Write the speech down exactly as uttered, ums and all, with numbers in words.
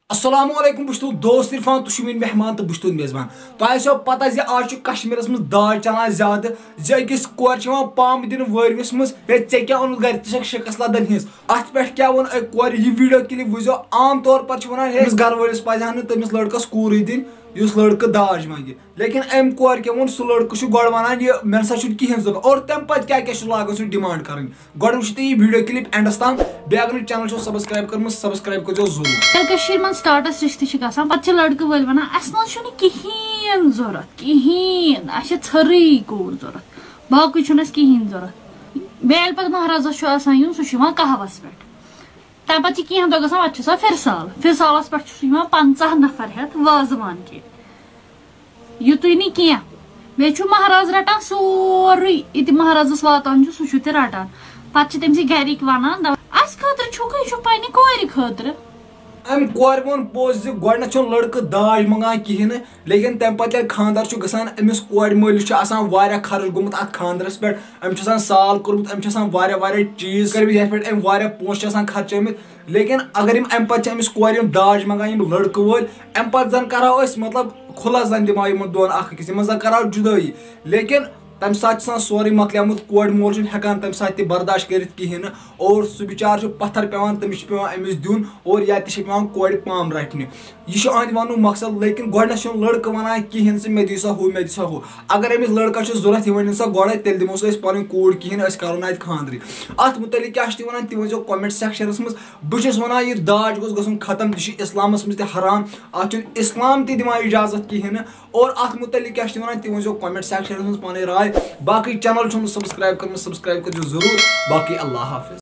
السلام علیکم، بہٕ چھُس تُہُنٛد دوست عرفان، تُہۍ چھِو میٲنۍ مہمان تہٕ بہٕ چھُس تُہُنٛد میزبان۔ تۄہہِ آسیو پتہ زِ آز چھُ کشمیٖرس منٛز داج چلان زیادٕ، زِ أکِس کورِ چھِ یِوان پامہٕ دِنہٕ وٲرۍوِس منٛز، "ہے، ژےٚ کیٛاہ اوٚنُتھ گرِ؟ ژٕ چھکھ شکس لدن ہِنٛز۔" اتھ پٮ۪ٹھ کیٛاہ ووٚن أکۍ کورِ؟ یہِ video clip وٕچھزیو۔ عام طور پر چھِ ونان، "ہے، أمِس گرٕ وٲلِس پزِ ہا نہٕ تٔمِس لڑکس کوٗرٕے دِنۍ، یُس لڑکہٕ داج منگہِ۔" لیکن أمۍ کورِ کیٛاہ ووٚن؟ سُہ لڑکہٕ چھُ گۄڈٕ ونان، "یہِ، مےٚ نسا چھُنہٕ کِہیٖنۍ ضوٚرتھ"، اور تمہِ پتہٕ کیٛاہ کیٛاہ چھُ لاگان سُہ demand کرٕنۍ۔ گۄڈٕ وٕچھِو تُہۍ یہِ video clip endس تام، بیٚیہِ اگر نہٕ channel چھُو subscribe کٔرمٕژ، subscribe کٔرۍزیو ضروٗر۔ تہٕ کٔشیٖرِ منٛز startس رِشتہٕ چھِ گژھان، پتہٕ چھِ لڑکہٕ وٲلۍ ونان، "اَسہِ نہ حظ چھُنہٕ کِہیٖنۍ ضوٚرتھ، کِہیٖنۍ، اَسہِ چھِ ژھٔرٕے کوٗر ضوٚرتھ، باقٕے چھُنہٕ اَسہِ کِہیٖنۍ ضوٚرتھ۔" بیٚیہِ ییٚلہِ پتہٕ مہرازس چھُ آسان یُن، سُہ چھُ یِوان قہوس پٮ۪ٹھ۔ تَمہِ پتہٕ چھِ کینٛہہ دۄہ گژھان، پتہٕ چھُ آسان فِرسال، فِرسالس پٮ۪ٹھ چھُ سُہ یِوان پنٛژاہ نفر ہٮ۪تھ وازوان کھیٚتھ۔ یُتُے نہٕ کینٛہہ، بیٚیہِ چھُ مہراز رٹان سورُے، یہِ تہِ مہرازس واتان چھُ، سُہ چھُ تہِ رٹان۔ پتہٕ چھِ تٔمۍ سٕے گرِکۍ ونان، دپان، "اسہِ خٲطرٕ چھُکھ، یہِ چھُ پننہِ کورِ خٲطرٕ۔" أمۍ کورِ ووٚن پوٚز زِ گۄڈٕنٮ۪تھ چھُنہٕ لڑکہٕ داج منٛگان کِہیٖنۍ نہٕ، لیکن تمہِ پتہٕ ییٚلہِ خانٛدر چھُ گژھان، أمِس کورِ مٲلِس چھُ آسان واریاہ خرٕچ گوٚمُت اتھ خانٛدرس پٮ۪ٹھ۔ أمۍ چھُ آسان سال کوٚرمُت، أمۍ چھُ آسان واریاہ واریاہ چیٖز کٔرمٕتۍ، یتھ پٮ۪ٹھ أمۍ واریاہ پونٛسہٕ چھِ آسان خرچٲومٕتۍ۔ لیکن اگر یِم امہِ پتہٕ چھِ أمِس کورِ یِم داج منٛگان، یِم لڑکہٕ وٲلۍ، امہِ پتہٕ زن کرہاو أسۍ، مطلب، خُلعہ زن دِمہو یِمن دۄن اکھ أکِس، یِمن زن کرہاو جُدٲیی۔ لیکن تمہِ ساتہٕ چھُ آسان سورُے مۄکلیومُت، کورِ مول چھُنہٕ ہٮ۪کان تمہِ ساتہٕ تہِ برداشت کٔرِتھ کِہیٖنۍ نہٕ، اور سُہ بِچارٕ چھُ پتھر پٮ۪وان، تٔمِس چھُ پٮ۪وان أمِس دیُن، اور یا تہِ چھِ پٮ۪وان کورِ پام رٹنہِ۔ یہِ چھُ أہنٛدِ وننُک مقصد، لیکن گۄڈٕنٮ۪تھ چھُنہٕ لڑکہٕ ونان کِہیٖنۍ زِ مےٚ دِیِو سا ہُہ، مےٚ دِیِو سا ہُہ۔ اگر أمِس لڑکس چھُ ضوٚرتھ، یہِ ؤنِن سا گۄڈے، تیٚلہِ دِمو سُہ أسۍ پنٕنۍ کوٗر کِہیٖنۍ، أسۍ کرو نہٕ اتہِ خانٛدرٕے۔ اتھ مُتعلق کیٛاہ چھِ تُہۍ ونان، تہِ ؤنۍزیو comment sectionس منٛز۔ بہٕ چھُس ونان، یہِ داج گوٚژھ گژھُن ختم، یہِ چھُ اسلامس منٛز تہِ حرام، اتھ چھُنہٕ اسلام تہِ دِوان اجازت کِہیٖنۍ نہٕ۔ اور اتھ مُتعلق کیٛاہ چھِ تُہۍ ونان، تہِ ؤنۍزیو comment sectionس منٛز پنٕنۍ راے۔ باقٕے channel چھُنہٕ subscribe کٔرمٕژ، subscribe کٔرۍزیو ضروٗر۔ باقٕے اللہ حافظ۔